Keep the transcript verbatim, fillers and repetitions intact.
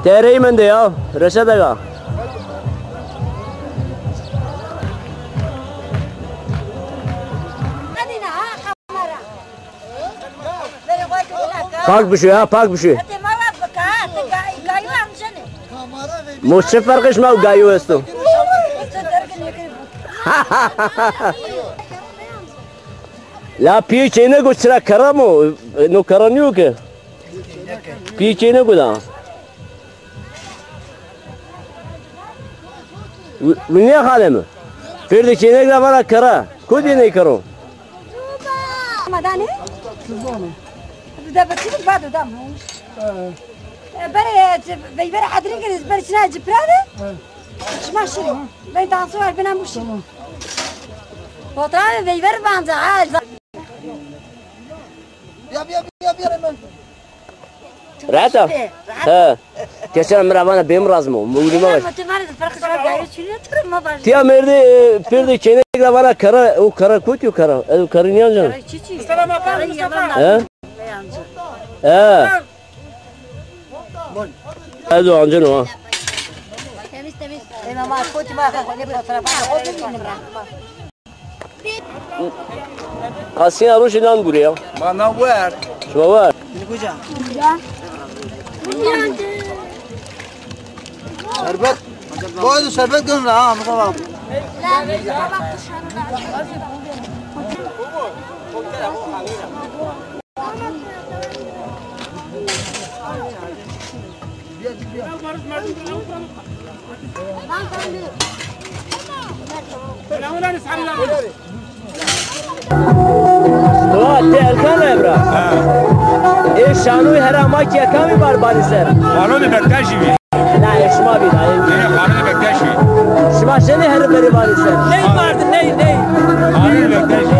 Terey mende ya, Reşat Aga. Pak bişo ya, pak bişo. Mo çi ferqê şima û gayo esto? La pîyê çêneko çira kera mo? No kera nîyo ke. Pîyê çêneko da. Wi-, winîya xalê mi? Pêrdê çênek ra vana kera. Kotî ney kero? Ama danê? Kızım. Bir de bir çift var da, tamam. E, bere, e, veyvere hadirin keriz, bere çina cipra de. Şima şirin. Ben dansı var, ben bu şirin. Fotoğrafı veyver banca, ha. Rehet a? He. Keçen mi ra vana bêm razmo. Mugri ma baş. Tiya merdê, e, pêrdê çênek ra vana kara, o kara kotî o kara. E, o karî nîyan can. He? He. Ez o anceno ha. Temiz, temiz. Ey mama, koçi ma, ne fotoğraf. O bilmiyorum ben. Qasîna rojî nan gurê ya. Ma nan wer. Şima wer. Şerbet. Boydu şerbet gönül ha, Mustafa abi. Doğa, ti Erkan ra bira. Ha. Ê şanoyî hera ma kî ya kamî bar banî ser? Xanimê Bektaşî bî. Na, ê şima bî da, ê. Ê xanimê Bektaşî. Şima şenê herî berî banî ser? Ney vardı, ney, ney. Xanimê Bektaşî.